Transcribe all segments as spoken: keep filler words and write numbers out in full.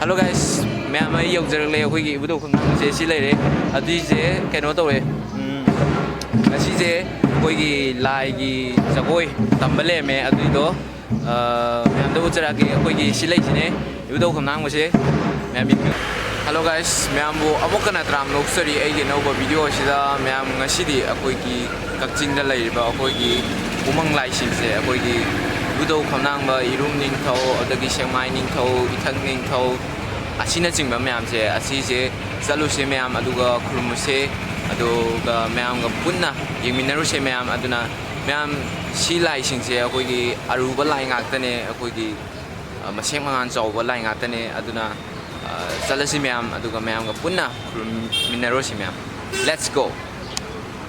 Hello guys, ꯃꯌꯥꯝ ꯑꯩ ꯌꯧꯖꯔꯛꯂꯦ꯫ ꯑꯩꯈꯣꯏꯒꯤ ꯏꯕꯨꯙꯧ ꯈꯝꯂꯥꯡꯕꯁꯦ ꯁꯤ ꯂꯩꯔꯦ꯫ ꯑꯗꯨꯏꯁꯦ ꯀꯩꯅꯣ ꯇꯧꯋꯦ, ꯎꯝ, ꯉꯁꯤꯁꯦ ꯑꯩꯈꯣꯏꯒꯤ ꯂꯥꯏꯒꯤ ꯖꯒꯣꯏ ꯇꯝꯕ ꯂꯩꯔꯝꯃꯦ꯫ ꯑꯗꯨꯏꯗꯣ, ꯑ, ꯃꯌꯥꯝꯗ ꯎꯠꯆꯔꯛꯑꯒꯦ꯫ ꯑꯩꯈꯣꯏꯒꯤ ꯁꯤ ꯂꯩꯁꯤꯅꯦ ꯏꯕꯨꯙꯧ ꯈꯝꯂꯥꯡꯕꯁꯦ꯫ ꯃꯌꯥꯝ ꯌꯦꯡꯕꯤꯌꯨ꯫ Hello guys, ꯃꯌꯥꯝꯕꯨ ꯑꯃꯨꯛꯀ ꯅꯠꯇ꯭ꯔꯥꯝ ꯂꯧꯖꯔꯤ ꯑꯩꯒꯤ ꯑꯅꯧꯕ video ꯑꯁꯤꯗ꯫ ꯃꯌꯥꯝ, ꯉꯁꯤꯗꯤ ꯑꯩꯈꯣꯏꯒꯤ ꯀꯛꯆꯤꯡꯗ ꯂꯩꯔꯤꯕ ꯑꯩꯈꯣꯏꯒꯤ ꯎꯃꯪ ꯂꯥꯏꯁꯤꯡꯁꯦ, ꯑꯩꯈꯣꯏꯒꯤ ꯏꯕꯨꯙꯧ ꯈꯝꯂꯥꯡꯕ, ꯏꯔꯨꯝ ꯅꯤꯡꯊꯧ, ꯑꯗꯒꯤ ꯁꯦꯛꯃꯥꯏ ꯅꯤꯡꯊꯧ, ꯏꯊꯛ ꯅꯤꯡꯊꯧ, ꯑꯁꯤꯅꯆꯤꯡꯕ ꯃꯌꯥꯝꯁꯦ, ꯑꯁꯤꯁꯦ ꯆꯠꯂꯨꯁꯦ ꯃꯌꯥꯝ, ꯑꯗꯨꯒ ꯈꯨꯔꯨꯝꯃꯨꯁꯦ, ꯑꯗꯨꯒ ꯃꯌꯥꯝꯒ ꯄꯨꯟꯅ ꯌꯦꯡꯃꯤꯟꯅꯔꯨꯁꯦ ꯃꯌꯥꯝ꯫ ꯑꯗꯨꯅ ꯃꯌꯥꯝ, ꯁꯤ ꯂꯥꯏꯁꯤꯡꯁꯦ ꯑꯩꯈꯣꯏꯒꯤ ꯑꯔꯨꯕ ꯂꯥꯏ ꯉꯥꯛꯇꯅꯦ, ꯑꯩꯈꯣꯏꯒꯤ, ꯑ, ꯃꯁꯦꯛ ꯃꯉꯥꯜ ꯆꯥꯎꯕ ꯂꯥꯏ ꯉꯥꯛꯇꯅꯦ꯫ ꯑꯗꯨꯅ, ꯑ, ꯆꯠꯂꯁꯤ ꯃꯌꯥꯝ, ꯑꯗꯨꯒ ꯃꯌꯥꯝꯒ ꯄꯨꯟꯅ ꯈꯨꯔꯨꯝꯃꯤꯟꯅꯔꯨꯁꯤ ꯃꯌꯥꯝ꯫ Let's go!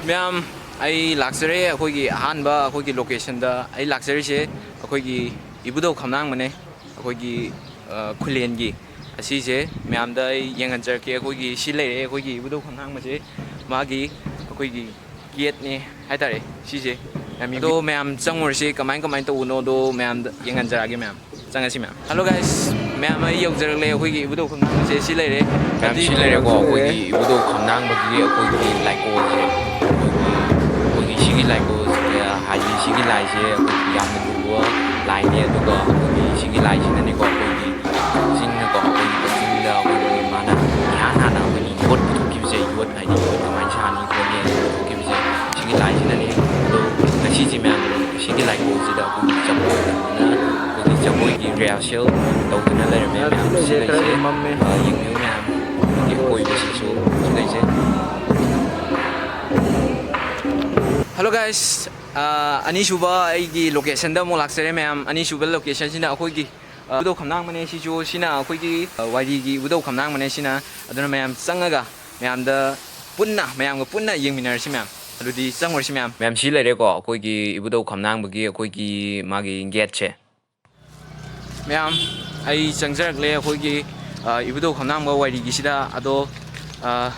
ꯃꯌꯥꯝ, ꯑꯩ ꯂꯥꯛꯆꯔꯦ ꯑꯩꯈꯣꯏꯒꯤ ꯑꯍꯥꯟꯕ ꯑꯩꯈꯣꯏꯒꯤ locationꯗ꯫ ꯑꯩ ꯂꯥꯛꯆꯔꯤꯁꯦ ꯑꯩꯈꯣꯏꯒꯤ ꯏꯕꯨꯙꯧ ꯈꯝꯂꯥꯡꯕꯅꯦ, ꯑꯩꯈꯣꯏꯒꯤ, ꯑ, ꯈꯨꯂꯦꯟꯒꯤ꯫ ꯑꯁꯤꯁꯦ ꯃꯌꯥꯝꯗ ꯑꯩ ꯌꯦꯡꯍꯟꯖꯔꯛꯀꯦ꯫ ꯑꯩꯈꯣꯏꯒꯤ ꯁꯤ ꯂꯩꯔꯦ, ꯑꯩꯈꯣꯏꯒꯤ ꯏꯕꯨꯙꯧ ꯈꯝꯂꯥꯡꯕꯁꯦ, ꯃꯥꯒꯤ ꯑꯩꯈꯣꯏꯒꯤ gateꯅꯦ ꯍꯥꯏꯇꯥꯔꯦ ꯁꯤꯁꯦ꯫ ꯃꯌꯥꯝ ꯌꯦꯡꯕꯤꯌꯨ꯫ ꯑꯗꯣ ꯃꯌꯥꯝ ꯆꯪꯉꯨꯔꯁꯤ, ꯀꯃꯥꯏ ꯀꯃꯥꯏꯅ ꯇꯧꯕꯅꯣꯗꯣ ꯃꯌꯥꯝꯗ ꯌꯦꯡꯍꯟꯖꯔꯛꯑꯒꯦ ꯃꯌꯥꯝ꯫ ꯆꯪꯉꯁꯤ ꯃꯌꯥꯝ꯫ Hello guys, ꯃꯌꯥꯝ ꯑꯩ ꯌꯧꯖꯔꯛꯂꯦ꯫ ꯑꯩꯈꯣꯏꯒꯤ ꯏꯕꯨꯙꯧ ꯈꯝꯂꯥꯡꯕꯁꯦ ꯁꯤ ꯂꯩꯔꯦ꯫ ꯃꯌꯥꯝ, ꯁꯤ ꯂꯩꯔꯦꯀꯣ, ꯑꯩꯈꯣꯏꯒꯤ ꯏꯕꯨꯙꯧ ꯈꯝꯂꯥꯡꯕꯒꯤ ꯑꯩꯈꯣꯏꯒꯤ ꯂꯥꯏꯀꯣꯜꯁꯦ꯫ ꯑꯩꯈꯣꯏꯒꯤ, ꯑꯩꯈꯣꯏꯒꯤ ꯁꯤꯒꯤ ꯂꯥꯏꯀꯣꯜꯁꯦ, ꯍꯥꯏꯗꯤ ꯁꯤꯒꯤ ꯂꯥꯏꯁꯦ ꯑꯩꯈꯣꯏꯒꯤ ꯌꯥꯝꯅ ꯂꯨꯕ ꯂꯥꯏꯅꯦ꯫ ꯑꯗꯨꯒ ꯑꯩꯈꯣꯏꯒꯤ ꯁꯤꯒꯤ ꯂꯥꯏꯁꯤꯅꯅꯦꯀꯣ, ꯑꯩꯈꯣꯏꯒꯤ ꯀꯛꯆꯤꯡꯅꯀꯣ, ꯑꯩꯈꯣꯏꯒꯤ ꯀꯛꯆꯤꯡꯗ ꯑꯩꯈꯣꯏꯒꯤ ꯃꯥꯅ ꯏꯍꯥꯟ ꯍꯥꯟꯅ ꯑꯩꯈꯣꯏꯒꯤ ꯌꯣꯠ ꯄꯨꯊꯣꯛꯈꯤꯕꯁꯦ, ꯌꯣꯠ ꯍꯥꯏꯗꯤ ꯌꯣꯠ ꯀꯃꯥꯏꯅ ꯁꯥꯅꯤ ꯈꯣꯠꯅꯤ ꯍꯥꯏꯅ ꯄꯨꯊꯣꯛꯈꯤꯕꯁꯦ ꯁꯤꯒꯤ ꯂꯥꯏꯁꯤꯅꯅꯦ꯫ ꯑꯗꯣ ꯉꯁꯤꯁꯦ ꯃꯌꯥꯝ, ꯁꯤꯒꯤ ꯂꯥꯏꯀꯣꯜꯁꯤꯗ ꯑꯩꯈꯣꯏꯒꯤ ꯖꯒꯣꯏ ꯇꯧꯗꯨꯅ, ꯑꯩꯈꯣꯏꯒꯤ ꯖꯒꯣꯏꯒꯤ rehearsal ꯇꯧꯗꯨꯅ ꯂꯩꯔꯝꯃꯦ ꯃꯌꯥꯝ꯫ ꯁꯤ ꯂꯩꯁꯦ, ꯑ, ꯌꯦꯡꯕꯤꯌꯨ ꯃꯌꯥꯝ, ꯑꯩꯈꯣꯏꯒꯤ ꯑꯀꯣꯏꯕꯁꯤꯁꯨ ꯁꯤ ꯂꯩꯁꯦ꯫ Hello guys, ꯑ, ꯑꯅꯤꯁꯨꯕ ꯑꯩꯒꯤ locationꯗ ꯑꯃꯨꯛ ꯂꯥꯛꯆꯔꯦ ꯃꯌꯥꯝ꯫ ꯑꯅꯤꯁꯨꯕ locationꯁꯤꯅ ꯑꯩꯈꯣꯏꯒꯤ, ꯑ, ꯏꯕꯨꯙꯧ ꯈꯝꯂꯥꯡꯕꯅꯦ꯫ ꯁꯤꯁꯨ, ꯁꯤꯅ ꯑꯩꯈꯣꯏꯒꯤ, ꯑ, ꯋꯥꯏꯔꯤꯒꯤ ꯏꯕꯨꯙꯧ ꯈꯝꯂꯥꯡꯕꯅꯦ ꯁꯤꯅ꯫ ꯑꯗꯨꯅ ꯃꯌꯥꯝ ꯆꯪꯉꯒ ꯃꯌꯥꯝꯗ ꯄꯨꯟꯅ, ꯃꯌꯥꯝꯒ ꯄꯨꯟꯅ ꯌꯦꯡꯃꯤꯟꯅꯔꯁꯤ ꯃꯌꯥꯝ꯫ ꯑꯗꯨꯗꯤ ꯆꯪꯉꯨꯔꯁꯤ ꯃꯌꯥꯝ꯫ ꯃꯌꯥꯝ, ꯁꯤ ꯂꯩꯔꯦꯀꯣ, ꯑꯩꯈꯣꯏꯒꯤ ꯏꯕꯨꯙꯧ ꯈꯝꯂꯥꯡꯕꯒꯤ ꯑꯩꯈꯣꯏꯒꯤ ꯃꯥꯒꯤ gateꯁꯦ꯫ ꯃꯌꯥꯝ, ꯑꯩ ꯆꯪꯖꯔꯛꯂꯦ ꯑꯩꯈꯣꯏꯒꯤ, ꯑ, ꯏꯕꯨꯙꯧ ꯈꯝꯂꯥꯡꯕ ꯋꯥꯏꯔꯤꯒꯤꯁꯤꯗ꯫ ꯑꯗꯣ, ꯑ,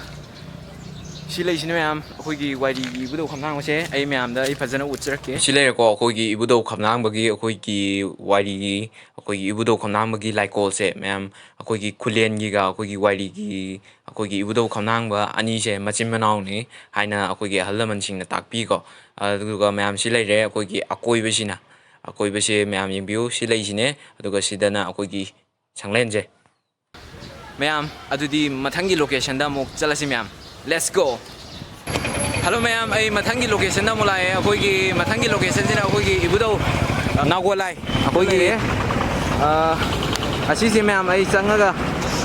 ꯁꯤ ꯂꯩꯁꯤꯅ ꯃꯌꯥꯝ ꯑꯩꯈꯣꯏꯒꯤ ꯋꯥꯏꯔꯤꯒꯤ ꯏꯕꯨꯙꯧ ꯈꯝꯂꯥꯡꯕꯁꯦ ꯑꯩ ꯃꯌꯥꯝꯗ ꯑꯩ ꯐꯖꯅ ꯎꯠꯆꯔꯛꯀꯦ꯫ ꯁꯤ ꯂꯩꯔꯦꯀꯣ, ꯑꯩꯈꯣꯏꯒꯤ ꯏꯕꯨꯙꯧ ꯈꯝꯂꯥꯡꯕꯒꯤ ꯑꯩꯈꯣꯏꯒꯤ ꯋꯥꯏꯔꯤꯒꯤ, ꯑꯩꯈꯣꯏꯒꯤ ꯏꯕꯨꯙꯧ ꯈꯝꯂꯥꯡꯕꯒꯤ ꯂꯥꯏꯀꯣꯜꯁꯦ ꯃꯌꯥꯝ, ꯑꯩꯈꯣꯏꯒꯤ ꯈꯨꯂꯦꯟꯒꯤꯒ ꯑꯩꯈꯣꯏꯒꯤ ꯋꯥꯏꯔꯤꯒꯤ, ꯑꯩꯈꯣꯏꯒꯤ ꯏꯕꯨꯙꯧ ꯈꯝꯂꯥꯡꯕ ꯑꯅꯤꯁꯦ ꯃꯆꯤꯟ ꯃꯅꯥꯎꯅꯤ ꯍꯥꯏꯅ ꯑꯩꯈꯣꯏꯒꯤ ꯑꯍꯜ ꯂꯃꯟꯁꯤꯡꯅ ꯇꯥꯛꯄꯤꯀꯣ꯫ ꯑꯗꯨꯒ ꯃꯌꯥꯝ ꯁꯤ ꯂꯩꯔꯦ ꯑꯩꯈꯣꯏꯒꯤ ꯑꯀꯣꯏꯕꯁꯤꯅ, ꯑꯀꯣꯏꯕꯁꯦ ꯃꯌꯥꯝ ꯌꯦꯡꯕꯤꯌꯨ, ꯁꯤ ꯂꯩꯁꯤꯅꯦ, ꯑꯗꯨꯒ ꯁꯤꯗꯅ ꯑꯩꯈꯣꯏꯒꯤ ꯁꯪꯂꯦꯟꯁꯦ꯫ ꯃꯌꯥꯝ, ꯑꯗꯨꯗꯤ ꯃꯊꯪꯒꯤ locationꯗ ꯑꯃꯨꯛ ꯆꯠꯂꯁꯤ ꯃꯌꯥꯝ꯫ Let's go! Hello ꯃꯌꯥꯝ, ꯑꯩ ꯃꯊꯪꯒꯤ locationꯗ ꯑꯃꯨꯛ ꯂꯥꯛꯑꯦ꯫ ꯑꯩꯈꯣꯏꯒꯤ ꯃꯊꯪꯒꯤ locationꯁꯤꯅ ꯑꯩꯈꯣꯏꯒꯤ ꯏꯕꯨꯙꯧ, ꯑ, ꯅꯥꯒꯣꯂꯥꯏ꯫ ꯑꯩꯈꯣꯏꯒꯤ, ꯑ, ꯑꯁꯤꯁꯦ ꯃꯌꯥꯝ ꯑꯩ ꯆꯪꯉꯒ,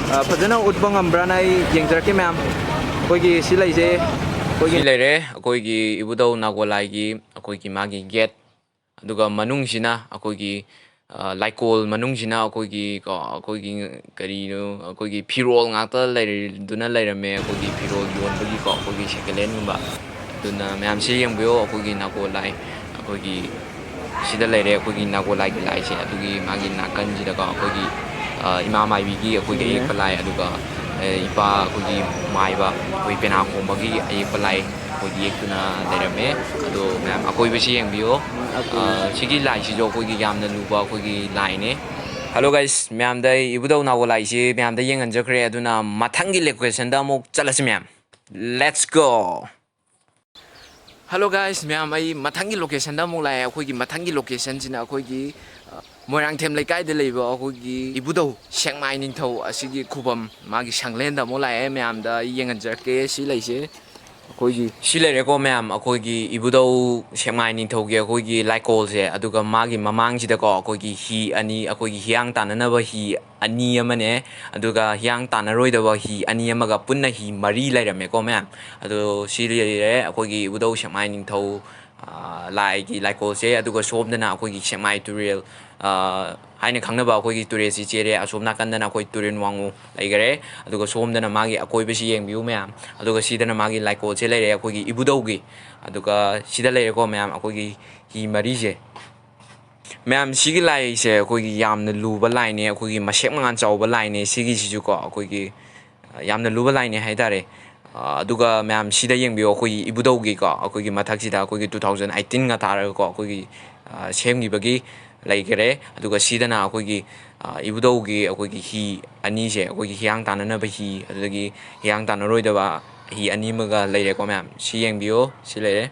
ꯑ, ꯐꯖꯅ ꯎꯠꯄ ꯉꯝꯕ꯭ꯔꯥꯅ ꯑꯩ ꯌꯦꯡꯖꯔꯛꯀꯦ ꯃꯌꯥꯝ꯫ ꯑꯩꯈꯣꯏꯒꯤ ꯁꯤ ꯂꯩꯁꯦ, ꯑꯩꯈꯣꯏꯒꯤ ꯁꯤ ꯂꯩꯔꯦ ꯑꯩꯈꯣꯏꯒꯤ ꯏꯕꯨꯙꯧ ꯅꯥꯒꯣꯂꯥꯏꯒꯤ ꯑꯩꯈꯣꯏꯒꯤ ꯃꯥꯒꯤ gate꯫ ꯑꯗꯨꯒ ꯃꯅꯨꯡꯁꯤꯅ ꯑꯩꯈꯣꯏꯒꯤ, ꯑ, ꯂꯥꯏꯀꯣꯜ ꯃꯅꯨꯡꯁꯤꯅ ꯑꯩꯈꯣꯏꯒꯤ, ꯀꯣ, ꯑꯩꯈꯣꯏꯒꯤ ꯀꯔꯤꯅꯣ, ꯑꯩꯈꯣꯏꯒꯤ ꯐꯤꯔꯣꯜ ꯉꯥꯛꯇ ꯂꯩꯔꯗꯨꯅ ꯂꯩꯔꯝꯃꯦ꯫ ꯑꯩꯈꯣꯏꯒꯤ ꯐꯤꯔꯣꯜ ꯌꯣꯟꯕꯒꯤꯀꯣ, ꯑꯩꯈꯣꯏꯒꯤ second handꯒꯨꯝꯕ꯫ ꯑꯗꯨꯅ ꯃꯌꯥꯝꯁꯤ ꯌꯦꯡꯕꯤꯌꯣ, ꯑꯩꯈꯣꯏꯒꯤ ꯅꯥꯒꯣ ꯂꯥꯏ, ꯑꯩꯈꯣꯏꯒꯤ ꯁꯤꯗ ꯂꯩꯔꯦ ꯑꯩꯈꯣꯏꯒꯤ ꯅꯥꯒꯣ ꯂꯥꯏꯒꯤ ꯂꯥꯏꯁꯦ꯫ ꯑꯗꯨꯒꯤ ꯃꯥꯒꯤ ꯅꯥꯀꯟꯁꯤꯗꯀꯣ ꯑꯩꯈꯣꯏꯒꯤ, ꯑ, ꯏꯃꯥ ꯃꯥꯏꯕꯤꯒꯤ ꯑꯩꯈꯣꯏꯒꯤ ꯁꯤꯅꯦ꯫ ꯑꯌꯦꯛꯄ ꯂꯥꯏ, ꯑꯗꯨꯒ, ꯑ, ꯏꯄꯥ ꯑꯩꯈꯣꯏꯒꯤ ꯃꯥꯏꯕ, ꯑꯩꯈꯣꯏ ꯄꯦꯅꯥ ꯈꯣꯡꯕꯒꯤ ꯑꯌꯦꯛꯄ ꯂꯥꯏ ꯑꯩꯈꯣꯏꯒꯤ ꯌꯦꯛꯇꯨꯅ ꯂꯩꯔꯝꯃꯦ꯫ ꯑꯗꯣ ꯃꯌꯥꯝ ꯑꯀꯣꯏꯕꯁꯤ ꯌꯦꯡꯕꯤꯌꯣ꯫ ꯑ, ꯁꯤꯒꯤ ꯂꯥꯏꯁꯤꯁꯨ ꯑꯩꯈꯣꯏꯒꯤ ꯌꯥꯝꯅ ꯂꯨꯕ ꯑꯩꯈꯣꯏꯒꯤ ꯂꯥꯏꯅꯦ꯫ Hello guys, ꯃꯌꯥꯝꯗ ꯑꯩ ꯏꯕꯨꯙꯧ ꯅꯥꯒꯣ ꯂꯥꯏꯁꯤ ꯃꯌꯥꯝꯗ ꯌꯦꯡꯍꯟꯖꯈ꯭ꯔꯦ꯫ ꯑꯗꯨꯅ ꯃꯊꯪꯒꯤ locationꯗ ꯑꯃꯨꯛ ꯆꯠꯂꯁꯤ ꯃꯌꯥꯝ꯫ Let's go! Hello guys, ꯃꯌꯥꯝ ꯑꯩ ꯃꯊꯪꯒꯤ locationꯗ ꯑꯃꯨꯛ ꯂꯥꯛꯑꯦ꯫ ꯑꯩꯈꯣꯏꯒꯤ ꯃꯊꯪꯒꯤ locationꯁꯤꯅ ꯑꯩꯈꯣꯏꯒꯤ, ꯑ, ꯃꯣꯏꯔꯥꯡꯊꯦꯝ ꯂꯩꯀꯥꯏꯗ ꯂꯩꯕ ꯑꯩꯈꯣꯏꯒꯤ ꯏꯕꯨꯙꯧ ꯁꯦꯛꯃꯥꯏ ꯅꯤꯡꯊꯧ ꯑꯁꯤꯒꯤ ꯈꯨꯕꯝ ꯃꯥꯒꯤ ꯁꯪꯂꯦꯟꯗ ꯑꯃꯨꯛ ꯂꯥꯛꯑꯦ꯫ ꯃꯌꯥꯝꯗ ꯑꯩ ꯌꯦꯡꯍꯟꯖꯔꯛꯀꯦ꯫ ꯁꯤ ꯂꯩꯁꯦ ꯑꯩꯈꯣꯏꯒꯤ ꯁꯤ ꯂꯩꯔꯦꯀꯣ ꯃꯌꯥꯝ, ꯑꯩꯈꯣꯏꯒꯤ ꯏꯕꯨꯙꯧ ꯁꯦꯛꯃꯥꯏ ꯅꯤꯡꯊꯧꯒꯤ ꯑꯩꯈꯣꯏꯒꯤ ꯂꯥꯏꯀꯣꯜꯁꯦ, ꯑꯗꯨꯒ ꯃꯥꯒꯤ ꯃꯃꯥꯡꯁꯤꯗꯀꯣ ꯑꯩꯈꯣꯏꯒꯤ ꯍꯤ ꯑꯅꯤ, ꯑꯩꯈꯣꯏꯒꯤ ꯍꯤꯌꯥꯡ ꯇꯥꯟꯅꯅꯕ ꯍꯤ ꯑꯅꯤ ꯑꯃꯅꯦ, ꯑꯗꯨꯒ ꯍꯤꯌꯥꯡ ꯇꯥꯟꯅꯔꯣꯏꯗꯕ ꯍꯤ ꯑꯅꯤ ꯑꯃꯒ ꯄꯨꯟꯅ ꯍꯤ ꯃꯔꯤ ꯂꯩꯔꯝꯃꯦꯀꯣ ꯃꯌꯥꯝ꯫ ꯑꯗꯣ ꯁꯤ ꯂꯩꯔꯦ ꯑꯩꯈꯣꯏꯒꯤ ꯏꯕꯨꯙꯧ ꯁꯦꯛꯃꯥꯏ ꯅꯤꯡꯊꯧ, ꯑ, ꯂꯥꯏꯒꯤ ꯂꯥꯏꯀꯣꯜꯁꯦ, ꯑꯗꯨꯒ ꯁꯣꯝꯗꯅ ꯑꯩꯈꯣꯏꯒꯤ ꯁꯦꯛꯃꯥꯏ ꯇꯨꯔꯦꯜ, ꯑ, ꯍꯥꯏꯅ ꯈꯪꯅꯕ ꯑꯩꯈꯣꯏꯒꯤ ꯇꯨꯔꯦꯜꯁꯤ ꯆꯦꯜꯂꯦ꯫ ꯑꯁꯣꯝ ꯅꯥꯀꯟꯗꯅ ꯑꯩꯈꯣꯏ ꯇꯨꯔꯦꯜ ꯋꯥꯡꯉꯨ ꯂꯩꯈꯔꯦ, ꯑꯗꯨꯒ ꯁꯣꯝꯗꯅ ꯃꯥꯒꯤ ꯑꯀꯣꯏꯕꯁꯤ ꯌꯦꯡꯕꯤꯌꯨ ꯃꯌꯥꯝ, ꯑꯗꯨꯒ ꯁꯤꯗꯅ ꯃꯥꯒꯤ ꯂꯥꯏꯀꯣꯜꯁꯦ ꯂꯩꯔꯦ ꯑꯩꯈꯣꯏꯒꯤ ꯏꯕꯨꯙꯧꯒꯤ, ꯑꯗꯨꯒ ꯁꯤꯗ ꯂꯩꯔꯦꯀꯣ ꯃꯌꯥꯝ ꯑꯩꯈꯣꯏꯒꯤ ꯍꯤ ꯃꯔꯤꯁꯦ꯫ ꯃꯌꯥꯝ, ꯁꯤꯒꯤ ꯂꯥꯏꯁꯦ ꯑꯩꯈꯣꯏꯒꯤ ꯌꯥꯝꯅ ꯂꯨꯕ ꯂꯥꯏꯅꯦ, ꯑꯩꯈꯣꯏꯒꯤ ꯃꯁꯦꯛ ꯃꯉꯥꯜ ꯆꯥꯎꯕ ꯂꯥꯏꯅꯦ꯫ ꯁꯤꯒꯤꯁꯤꯁꯨꯀꯣ ꯑꯩꯈꯣꯏꯒꯤ, ꯑ, ꯌꯥꯝꯅ ꯂꯨꯕ ꯂꯥꯏꯅꯦ ꯍꯥꯏꯇꯥꯔꯦ꯫ ꯑꯗꯨꯒ ꯃꯌꯥꯝ ꯁꯤꯗ ꯌꯦꯡꯕꯤꯌꯣ, ꯑꯩꯈꯣꯏꯒꯤ ꯏꯕꯨꯙꯧꯒꯤꯀꯣ, ꯑꯩꯈꯣꯏꯒꯤ ꯃꯊꯛꯁꯤꯗ ꯑꯩꯈꯣꯏꯒꯤ two thousand eighteen ꯒ ꯊꯥꯔꯒꯀꯣ, ꯑꯩꯈꯣꯏꯒꯤ ꯁꯦꯝꯈꯤꯕꯒꯤ ꯂꯩꯈꯔꯦ꯫ ꯑꯗꯨꯒ ꯁꯤꯗꯅ ꯑꯩꯈꯣꯏꯒꯤ ꯏꯕꯨꯙꯧꯒꯤ ꯑꯩꯈꯣꯏꯒꯤ ꯍꯤ ꯑꯅꯤꯁꯦ, ꯑꯩꯈꯣꯏꯒꯤ ꯍꯤꯌꯥꯡ ꯇꯥꯟꯅꯅꯕ ꯍꯤ, ꯑꯗꯨꯗꯒꯤ ꯍꯤꯌꯥꯡ ꯇꯥꯟꯅꯔꯣꯏꯗꯕ ꯍꯤ ꯑꯅꯤ ꯑꯃꯒ ꯂꯩꯔꯦꯀꯣ ꯃꯌꯥꯝ꯫ ꯁꯤ ꯌꯦꯡꯕꯤꯌꯣ, ꯁꯤ ꯂꯩꯔꯦ꯫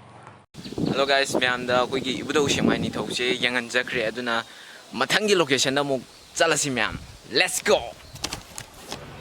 Hello guys, ꯃꯌꯥꯝꯗ ꯑꯩꯈꯣꯏꯒꯤ ꯏꯕꯨꯙꯧ ꯁꯦꯛꯃꯥꯏ ꯅꯤꯡꯊꯧꯁꯦ ꯌꯦꯡꯍꯟꯖꯈ꯭ꯔꯦ꯫ ꯑꯗꯨꯅ ꯃꯊꯪꯒꯤ location ꯗ ꯑꯃꯨꯛ ꯆꯠꯂꯁꯤ ꯃꯌꯥꯝ꯫ Let's go!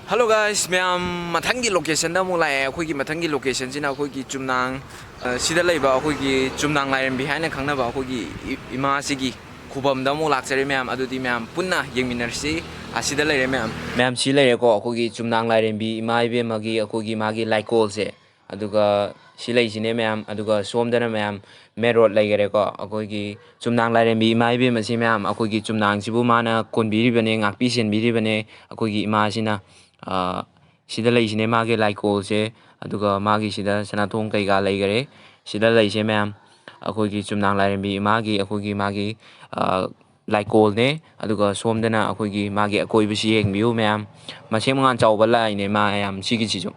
Hello guys, ꯃꯌꯥꯝ, ꯃꯊꯪꯒꯤ location ꯗ ꯑꯃꯨꯛ ꯂꯥꯛꯑꯦ꯫ ꯑꯩꯈꯣꯏꯒꯤ ꯃꯊꯪꯒꯤ location ꯁꯤꯅ ꯑꯩꯈꯣꯏꯒꯤ ꯆꯨꯝꯅꯥꯡ, ꯑ, ꯁꯤꯗ ꯂꯩꯕ ꯑꯩꯈꯣꯏꯒꯤ ꯆꯨꯝꯅꯥꯡ ꯂꯥꯏꯔꯦꯝꯕꯤ ꯍꯥꯏꯅ ꯈꯪꯅꯕ ꯑꯩꯈꯣꯏꯒꯤ ꯏ-, ꯏꯃꯥꯁꯤꯒꯤ ꯈꯨꯕꯝꯗ ꯑꯃꯨꯛ ꯂꯥꯛꯆꯔꯦ ꯃꯌꯥꯝ꯫ ꯑꯗꯨꯗꯤ ꯃꯌꯥꯝ ꯄꯨꯟꯅ ꯌꯦꯡꯃꯤꯟꯅꯔꯁꯤ꯫ ꯑꯁꯤꯗ ꯂꯩꯔꯦ ꯃꯌꯥꯝ꯫ ꯃꯌꯥꯝ ꯁꯤ ꯂꯩꯔꯦꯀꯣ, ꯑꯩꯈꯣꯏꯒꯤ ꯆꯨꯝꯅꯥꯡ ꯂꯥꯏꯔꯦꯝꯕꯤ ꯏꯃꯥ ꯏꯕꯦꯝꯃꯒꯤ ꯑꯩꯈꯣꯏꯒꯤ ꯃꯥꯒꯤ ꯂꯥꯏꯀꯣꯜꯁꯦ꯫ ꯑꯗꯨꯒ ꯁꯤ ꯂꯩꯁꯤꯅꯦ ꯃꯌꯥꯝ꯫ ꯑꯗꯨꯒ ꯁꯣꯝꯗꯅ ꯃꯌꯥꯝ main road ꯂꯩꯈꯔꯦꯀꯣ꯫ ꯑꯩꯈꯣꯏꯒꯤ ꯆꯨꯝꯅꯥꯡ ꯂꯥꯏꯔꯦꯝꯕꯤ ꯏꯃꯥ ꯏꯕꯦꯝ ꯑꯁꯤ ꯃꯌꯥꯝ ꯑꯩꯈꯣꯏꯒꯤ ꯆꯨꯝꯅꯥꯡꯁꯤꯕꯨ ꯃꯥꯅ ꯀꯣꯟꯕꯤꯔꯤꯕꯅꯦ, ꯉꯥꯛꯄꯤ ꯁꯦꯟꯕꯤꯔꯤꯕꯅꯦ ꯑꯩꯈꯣꯏꯒꯤ ꯏꯃꯥꯁꯤꯅ꯫ ꯑ, ꯁꯤꯗ ꯂꯩꯁꯤꯅꯦ ꯃꯥꯒꯤ ꯂꯥꯏꯀꯣꯜꯁꯦ꯫ ꯑꯗꯨꯒ ꯃꯥꯒꯤ ꯁꯤꯗ ꯁꯅꯥꯊꯣꯡ ꯀꯩꯀꯥ ꯂꯩꯈꯔꯦ꯫ ꯁꯤꯗ ꯂꯩꯁꯦ ꯃꯌꯥꯝ ꯑꯩꯈꯣꯏꯒꯤ ꯆꯨꯝꯅꯥꯡ ꯂꯥꯏꯔꯦꯝꯕꯤ ꯏꯃꯥꯒꯤ ꯑꯩꯈꯣꯏꯒꯤ ꯃꯥꯒꯤ, ꯑ, ꯂꯥꯏꯀꯣꯜꯅꯦ꯫ ꯑꯗꯨꯒ ꯁꯣꯝꯗꯅ ꯑꯩꯈꯣꯏꯒꯤ ꯃꯥꯒꯤ ꯑꯀꯣꯏꯕꯁꯤ ꯌꯦꯡꯕꯤꯌꯨ ꯃꯌꯥꯝ꯫ ꯃꯁꯤ ꯃꯉꯥꯟ ꯆꯥꯎꯕ ꯂꯥꯏꯅꯦ ꯃꯌꯥꯝ ꯁꯤꯒꯤꯁꯤꯁꯨ꯫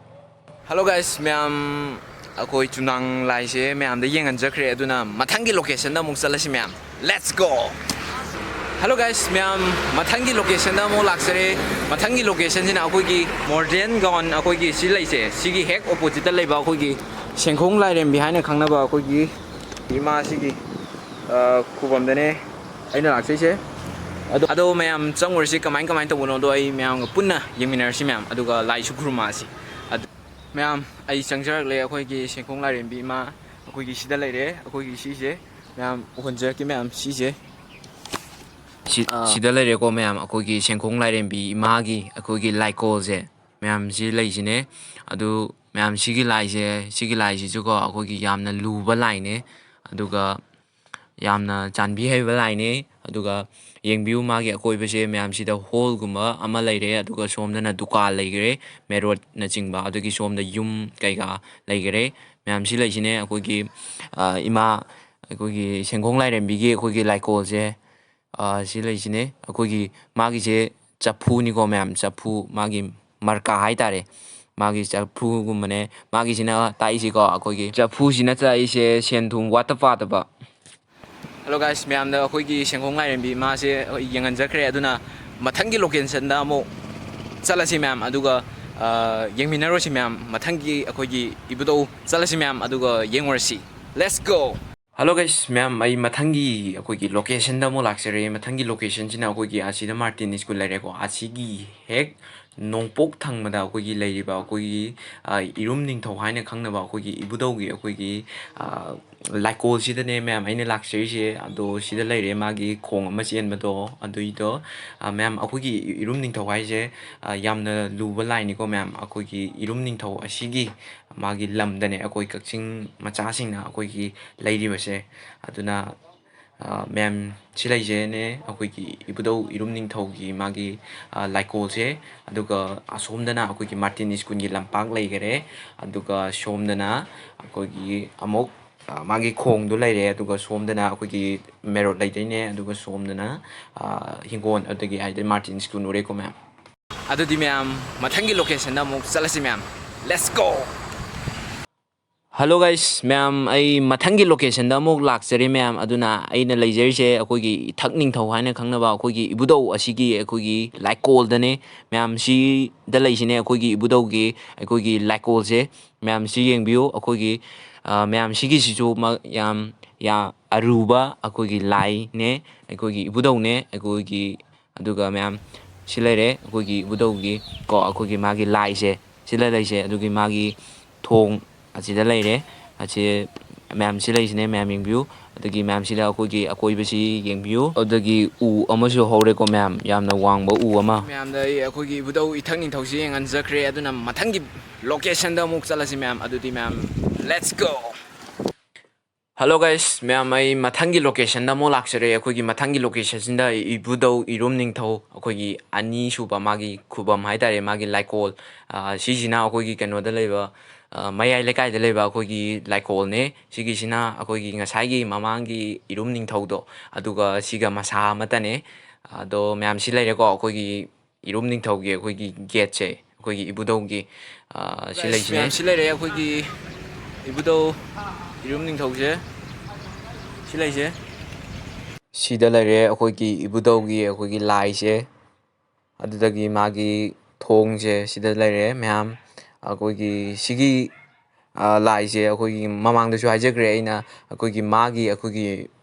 Hello guys, ꯃꯌꯥꯝ, ꯑꯩꯈꯣꯏ ꯆꯨꯝꯅꯥꯡ ꯂꯥꯏꯁꯦ ꯃꯌꯥꯝꯗ ꯌꯦꯡꯍꯟꯖꯈ꯭ꯔꯦ꯫ ꯑꯗꯨꯅ ꯃꯊꯪꯒꯤ location ꯗ ꯑꯃꯨꯛ ꯆꯠꯂꯁꯤ ꯃꯌꯥꯝ꯫ Let's go! Hello guys, ꯃꯌꯥꯝ, ꯃꯊꯪꯒꯤ location ꯗ ꯑꯃꯨꯛ ꯂꯥꯛꯆꯔꯦ꯫ ꯃꯊꯪꯒꯤ location ꯁꯤꯅ ꯑꯩꯈꯣꯏꯒꯤ Modern Gown, ꯑꯩꯈꯣꯏꯒꯤ ꯁꯤ ꯂꯩꯁꯦ, ꯁꯤꯒꯤ ꯍꯦꯛ opposite ꯇ ꯂꯩꯕ ꯑꯩꯈꯣꯏꯒꯤ ꯁꯦꯡꯈꯣꯡ ꯂꯥꯏꯔꯦꯝꯕꯤ ꯍꯥꯏꯅ ꯈꯪꯅꯕ ꯑꯩꯈꯣꯏꯒꯤ ꯏꯃꯥꯁꯤꯒꯤ, ꯑ, ꯈꯨꯕꯝꯗꯅꯦ ꯑꯩꯅ ꯂꯥꯛꯆꯩꯁꯦ꯫ ꯑꯗꯣ, ꯑꯗꯣ ꯃꯌꯥꯝ ꯆꯪꯉꯨꯔꯁꯤ, ꯀꯃꯥꯏ ꯀꯃꯥꯏꯅ ꯇꯧꯕꯅꯣꯗꯣ ꯑꯩ ꯃꯌꯥꯝꯒ ꯄꯨꯟꯅ ꯌꯦꯡꯃꯤꯟꯅꯔꯁꯤ ꯃꯌꯥꯝ, ꯑꯗꯨꯒ ꯂꯥꯏꯁꯨ ꯈꯨꯔꯨꯝꯃꯛꯑꯁꯤ꯫ ꯑꯗꯨ, ꯃꯌꯥꯝ, ꯑꯩ ꯆꯪꯖꯔꯛꯂꯦ ꯑꯩꯈꯣꯏꯒꯤ ꯁꯦꯡꯈꯣꯡ ꯂꯥꯏꯔꯦꯝꯕꯤ ꯏꯃꯥ꯫ ꯑꯩꯈꯣꯏꯒꯤ ꯁꯤꯗ ꯂꯩꯔꯦ, ꯑꯩꯈꯣꯏꯒꯤ ꯁꯤꯁꯦ꯫ ꯃꯌꯥꯝ ꯎꯍꯟꯖꯔꯛꯀꯦ ꯃꯌꯥꯝ, ꯁꯤꯁꯦ꯫ ꯁꯤ-, ꯑꯥ꯫ ꯁꯤꯗ ꯂꯩꯔꯦꯀꯣ ꯃꯌꯥꯝ, ꯑꯩꯈꯣꯏꯒꯤ ꯁꯦꯡꯈꯣꯡ ꯂꯥꯏꯔꯦꯝꯕꯤ ꯏꯃꯥꯒꯤ ꯑꯩꯈꯣꯏꯒꯤ ꯂꯥꯏꯀꯣꯜꯁꯦ꯫ ꯃꯌꯥꯝ ꯁꯤ ꯂꯩꯁꯤꯅꯦ꯫ ꯑꯗꯨ ꯃꯌꯥꯝ ꯁꯤꯒꯤ ꯂꯥꯏꯁꯦ, ꯁꯤꯒꯤ ꯂꯥꯏꯁꯤꯁꯨꯀꯣ ꯑꯩꯈꯣꯏꯒꯤ ꯌꯥꯝꯅ ꯂꯨꯕ ꯂꯥꯏꯅꯦ꯫ ꯑꯗꯨꯒ ꯌꯥꯝꯅ ꯆꯥꯟꯕꯤ ꯍꯩꯕ ꯂꯥꯏꯅꯦ꯫ ꯑꯗꯨꯒ ꯌꯦꯡꯕꯤꯌꯨ ꯃꯥꯒꯤ ꯑꯀꯣꯏꯕꯁꯦ ꯃꯌꯥꯝ, ꯁꯤꯗ hall ꯒꯨꯝꯕ ꯑꯃ ꯂꯩꯔꯦ꯫ ꯑꯗꯨꯒ ꯁꯣꯝꯗꯅ ꯗꯨꯀꯥꯟ ꯂꯩꯈ꯭ꯔꯦ, main road ꯅꯆꯤꯡꯕ꯫ ꯑꯗꯨꯒꯤ ꯁꯣꯝꯗ ꯌꯨꯝ ꯀꯩꯀꯥ ꯂꯩꯈꯔꯦ꯫ ꯃꯌꯥꯝ ꯁꯤ ꯂꯩꯁꯤꯅꯦ ꯑꯩꯈꯣꯏꯒꯤ, ꯑ, ꯏꯃꯥ, ꯑꯩꯈꯣꯏꯒꯤ ꯁꯦꯡꯈꯣꯡ ꯂꯥꯏꯔꯦꯝꯕꯤꯒꯤ ꯑꯩꯈꯣꯏꯒꯤ ꯂꯥꯏꯀꯣꯜꯁꯦ꯫ ꯑ, ꯁꯤ ꯂꯩꯁꯤꯅꯦ ꯑꯩꯈꯣꯏꯒꯤ, ꯃꯥꯒꯤꯁꯦ ꯆꯐꯨꯅꯤꯀꯣ ꯃꯌꯥꯝ, ꯆꯐꯨ, ꯃꯥꯒꯤ ꯃꯔꯀꯥ ꯍꯥꯏꯇꯥꯔꯦ꯫ ꯃꯥꯒꯤ ꯆꯐꯨꯒꯨꯝꯕꯅꯦ꯫ ꯃꯥꯒꯤꯁꯤꯅ ꯇꯥꯛꯏꯁꯤꯀꯣ, ꯑꯩꯈꯣꯏꯒꯤ ꯆꯐꯨꯁꯤꯅ ꯇꯥꯛꯏꯁꯦ ꯁꯦꯟ ꯊꯨꯝ ꯋꯥꯠꯇ ꯄꯥꯗꯕ꯫ Hello guys, ꯃꯌꯥꯝꯗ ꯑꯩꯈꯣꯏꯒꯤ ꯁꯦꯡꯈꯣꯡ ꯂꯥꯏꯔꯦꯝꯕꯤ ꯃꯥꯁꯦ ꯌꯦꯡꯍꯟꯖꯈ꯭ꯔꯦ꯫ ꯑꯗꯨꯅ ꯃꯊꯪꯒꯤ locationꯗ ꯑꯃꯨꯛ ꯆꯠꯂꯁꯤ ꯃꯌꯥꯝ, ꯑꯗꯨꯒ, ꯑ, ꯌꯦꯡꯃꯤꯟꯅꯔꯨꯁꯤ ꯃꯌꯥꯝ꯫ ꯃꯊꯪꯒꯤ ꯑꯩꯈꯣꯏꯒꯤ ꯏꯕꯨꯙꯧ ꯆꯠꯂꯁꯤ ꯃꯌꯥꯝ, ꯑꯗꯨꯒ ꯌꯦꯡꯉꯨꯔꯁꯤ꯫ Let's go! Hello guys, ꯃꯌꯥꯝ, ꯑꯩ ꯃꯊꯪꯒꯤ ꯑꯩꯈꯣꯏꯒꯤ locationꯗ ꯑꯃꯨꯛ ꯂꯥꯛꯆꯔꯦ꯫ ꯃꯊꯪꯒꯤ locationꯁꯤꯅ ꯑꯩꯈꯣꯏꯒꯤ ꯑꯁꯤꯗ Martin School ꯂꯩꯔꯦꯀꯣ꯫ ꯑꯁꯤꯒꯤ ꯍꯦꯛ ꯅꯣꯡꯄꯣꯛ ꯊꯪꯕꯗ ꯑꯩꯈꯣꯏꯒꯤ ꯂꯩꯔꯤꯕ ꯑꯩꯈꯣꯏꯒꯤ, ꯑ, ꯏꯔꯨꯝ ꯅꯤꯡꯊꯧ ꯍꯥꯏꯅ ꯈꯪꯅꯕ ꯑꯩꯈꯣꯏꯒꯤ ꯏꯕꯨꯙꯧꯒꯤ ꯑꯩꯈꯣꯏꯒꯤ, ꯑ, ꯂꯥꯏꯀꯣꯜꯁꯤꯗꯅꯦ ꯃꯌꯥꯝ ꯑꯩꯅ ꯂꯥꯛꯆꯔꯤꯁꯦ꯫ ꯑꯗꯣ ꯁꯤꯗ ꯂꯩꯔꯦ ꯃꯥꯒꯤ ꯈꯣꯡ ꯑꯃ ꯆꯦꯟꯕꯗꯣ, ꯑꯗꯨꯏꯗꯣ꯫ ꯑ, ꯃꯌꯥꯝ, ꯑꯩꯈꯣꯏꯒꯤ ꯏꯔꯨꯝ ꯅꯤꯡꯊꯧ ꯍꯥꯏꯁꯦ, ꯑ, ꯌꯥꯝꯅ ꯂꯨꯕ ꯂꯥꯏꯅꯤꯀꯣ ꯃꯌꯥꯝ꯫ ꯑꯩꯈꯣꯏꯒꯤ ꯏꯔꯨꯝ ꯅꯤꯡꯊꯧ ꯑꯁꯤꯒꯤ ꯃꯥꯒꯤ ꯂꯝꯗꯅꯦ ꯑꯩꯈꯣꯏ ꯀꯛꯆꯤꯡ ꯃꯆꯥꯁꯤꯡꯅ ꯑꯩꯈꯣꯏꯒꯤ ꯂꯩꯔꯤꯕꯁꯦ꯫ ꯑꯗꯨꯅ, ꯑ, ꯃꯌꯥꯝ, ꯁꯤ ꯂꯩꯖꯩꯅꯦ ꯑꯩꯈꯣꯏꯒꯤ ꯏꯕꯨꯙꯧ ꯏꯔꯨꯝ ꯅꯤꯡꯊꯧꯒꯤ ꯃꯥꯒꯤ, ꯑ, ꯂꯥꯏꯀꯣꯜꯁꯦ꯫ ꯑꯗꯨꯒ ꯑꯁꯣꯝꯗꯅ ꯑꯩꯈꯣꯏꯒꯤ Martin Schoolꯒꯤ ꯂꯝꯄꯥꯛ ꯂꯩꯈꯔꯦ꯫ ꯑꯗꯨꯒ ꯁꯣꯝꯗꯅ ꯑꯩꯈꯣꯏꯒꯤ ꯑꯃꯨꯛ, ꯑ, ꯃꯥꯒꯤ ꯈꯣꯡꯗꯣ ꯂꯩꯔꯦ꯫ ꯑꯗꯨꯒ ꯁꯣꯝꯗꯅ ꯑꯩꯈꯣꯏꯒꯤ main road ꯂꯩꯗꯣꯏꯅꯦ꯫ ꯑꯗꯨꯒ ꯁꯣꯝꯗꯅ, ꯑ, ꯍꯤꯡꯒꯣꯜ, ꯑꯗꯒꯤ ꯍꯥꯏꯗꯤ Martin School ꯎꯔꯦꯀꯣ ꯃꯌꯥꯝ꯫ ꯑꯗꯨꯗꯤ ꯃꯌꯥꯝ, ꯃꯊꯪꯒꯤ locationꯗ ꯑꯃꯨꯛ ꯆꯠꯂꯁꯤ ꯃꯌꯥꯝ꯫ Let's go! Hello guys, ꯃꯌꯥꯝ, ꯑꯩ ꯃꯊꯪꯒꯤ locationꯗ ꯑꯃꯨꯛ ꯂꯥꯛꯆꯔꯦ ꯃꯌꯥꯝ꯫ ꯑꯗꯨꯅ ꯑꯩꯅ ꯂꯩꯖꯔꯤꯁꯦ ꯑꯩꯈꯣꯏꯒꯤ ꯏꯊꯛ ꯅꯤꯡꯊꯧ ꯍꯥꯏꯅ ꯈꯪꯅꯕ ꯑꯩꯈꯣꯏꯒꯤ ꯏꯕꯨꯙꯧ ꯑꯁꯤꯒꯤ ꯑꯩꯈꯣꯏꯒꯤ ꯂꯥꯏꯀꯣꯜꯗꯅꯦ ꯃꯌꯥꯝ꯫ ꯁꯤꯗ ꯂꯩꯁꯤꯅꯦ ꯑꯩꯈꯣꯏꯒꯤ ꯏꯕꯨꯙꯧꯒꯤ ꯑꯩꯈꯣꯏꯒꯤ ꯂꯥꯏꯀꯣꯜꯁꯦ꯫ ꯃꯌꯥꯝ ꯁꯤ ꯌꯦꯡꯕꯤꯌꯨ꯫ ꯑꯩꯈꯣꯏꯒꯤ, ꯑ, ꯃꯌꯥꯝ ꯁꯤꯒꯤꯁꯤꯁꯨ ꯃ-, ꯌꯥꯝ, ꯌꯥꯝ ꯑꯔꯨꯕ ꯑꯩꯈꯣꯏꯒꯤ ꯂꯥꯏꯅꯦ, ꯑꯩꯈꯣꯏꯒꯤ ꯏꯕꯨꯙꯧꯅꯦ, ꯑꯩꯈꯣꯏꯒꯤ ꯑꯗꯨꯒ ꯃꯌꯥꯝ ꯁꯤ ꯂꯩꯔꯦ ꯑꯩꯈꯣꯏꯒꯤ ꯏꯕꯨꯙꯧꯒꯤ ꯀꯣ, ꯑꯩꯈꯣꯏꯒꯤ ꯃꯥꯒꯤ ꯂꯥꯏꯁꯦ ꯁꯤꯗ ꯂꯩꯁꯦ꯫ ꯑꯗꯨꯒꯤ ꯃꯥꯒꯤ ꯊꯣꯡ ꯑꯁꯤꯗ ꯂꯩꯔꯦ꯫ ꯑꯁꯤ ꯃꯌꯥꯝ ꯁꯤ ꯂꯩꯁꯤꯅꯦ ꯃꯌꯥꯝ ꯌꯦꯡꯕꯤꯌꯨ꯫ ꯑꯗꯒꯤ ꯃꯌꯥꯝ ꯁꯤꯗ ꯑꯩꯈꯣꯏꯒꯤ ꯑꯀꯣꯏꯕꯁꯤ ꯌꯦꯡꯕꯤꯌꯨ꯫ ꯑꯗꯒꯤ ꯎ ꯑꯃꯁꯨ ꯍꯧꯔꯦꯀꯣ ꯃꯌꯥꯝ, ꯌꯥꯝꯅ ꯋꯥꯡꯕ ꯎ ꯑꯃ꯫ ꯃꯌꯥꯝꯗ ꯑꯩ ꯑꯩꯈꯣꯏꯒꯤ ꯏꯕꯨꯙꯧ ꯏꯊꯛ ꯅꯤꯡꯊꯧꯁꯤ ꯌꯦꯡꯍꯟꯖꯈ꯭ꯔꯦ꯫ ꯑꯗꯨꯅ ꯃꯊꯪꯒꯤ locationꯗ ꯑꯃꯨꯛ ꯆꯠꯂꯁꯤ ꯃꯌꯥꯝ꯫ ꯑꯗꯨꯗꯤ ꯃꯌꯥꯝ, let's go! Hello guys, ꯃꯌꯥꯝ, ꯑꯩ ꯃꯊꯪꯒꯤ locationꯗ ꯑꯃꯨꯛ ꯂꯥꯛꯆꯔꯦ꯫ ꯑꯩꯈꯣꯏꯒꯤ ꯃꯊꯪꯒꯤ locationꯁꯤꯗ ꯏꯕꯨꯙꯧ ꯏꯔꯨꯝ ꯅꯤꯡꯊꯧ, ꯑꯩꯈꯣꯏꯒꯤ ꯑꯅꯤꯁꯨꯕ ꯃꯥꯒꯤ ꯈꯨꯕꯝ ꯍꯥꯏꯇꯥꯔꯦ, ꯃꯥꯒꯤ ꯂꯥꯏꯀꯣꯜ, ꯑ, ꯁꯤꯁꯤꯅ ꯑꯩꯈꯣꯏꯒꯤ ꯀꯩꯅꯣꯗ ꯂꯩꯕ, ꯑ, ꯃꯌꯥꯏ ꯂꯩꯀꯥꯏꯗ ꯂꯩꯕ ꯑꯩꯈꯣꯏꯒꯤ ꯂꯥꯏꯀꯣꯜꯅꯦ꯫ ꯁꯤꯒꯤꯁꯤꯅ ꯑꯩꯈꯣꯏꯒꯤ ꯉꯁꯥꯏꯒꯤ ꯃꯃꯥꯡꯒꯤ ꯏꯔꯨꯝ ꯅꯤꯡꯊꯧꯗꯣ, ꯑꯗꯨꯒ ꯁꯤꯒ ꯃꯁꯥ ꯑꯃꯠꯇꯅꯦ꯫ ꯑꯗꯣ ꯃꯌꯥꯝ ꯁꯤ ꯂꯩꯔꯦꯀꯣ, ꯑꯩꯈꯣꯏꯒꯤ ꯏꯔꯨꯝ ꯅꯤꯡꯊꯧꯒꯤ ꯑꯩꯈꯣꯏꯒꯤ gateꯁꯦ꯫ ꯑꯩꯈꯣꯏꯒꯤ ꯏꯕꯨꯙꯧꯒꯤ, ꯑ, ꯁꯤ ꯂꯩꯁꯤꯅꯦ꯫ ꯃꯌꯥꯝ ꯁꯤ ꯂꯩꯔꯦ ꯑꯩꯈꯣꯏꯒꯤ ꯏꯕꯨꯙꯧ ꯏꯔꯨꯝ ꯅꯤꯡꯊꯧꯁꯦ꯫ ꯁꯤ ꯂꯩꯁꯦ꯫ ꯁꯤꯗ ꯂꯩꯔꯦ ꯑꯩꯈꯣꯏꯒꯤ ꯏꯕꯨꯙꯧꯒꯤ ꯑꯩꯈꯣꯏꯒꯤ ꯂꯥꯏꯁꯦ꯫ ꯑꯗꯨꯗꯒꯤ ꯃꯥꯒꯤ ꯊꯣꯡꯁꯦ ꯁꯤꯗ ꯂꯩꯔꯦ ꯃꯌꯥꯝ꯫ ꯑꯩꯈꯣꯏꯒꯤ ꯁꯤꯒꯤ, ꯑ, ꯂꯥꯏꯁꯦ ꯑꯩꯈꯣꯏꯒꯤ ꯃꯃꯥꯡꯗꯁꯨ ꯍꯥꯏꯖꯈ꯭ꯔꯦ ꯑꯩꯅ, ꯑꯩꯈꯣꯏꯒꯤ ꯃꯥꯒꯤ ꯑꯩꯈꯣꯏꯒꯤ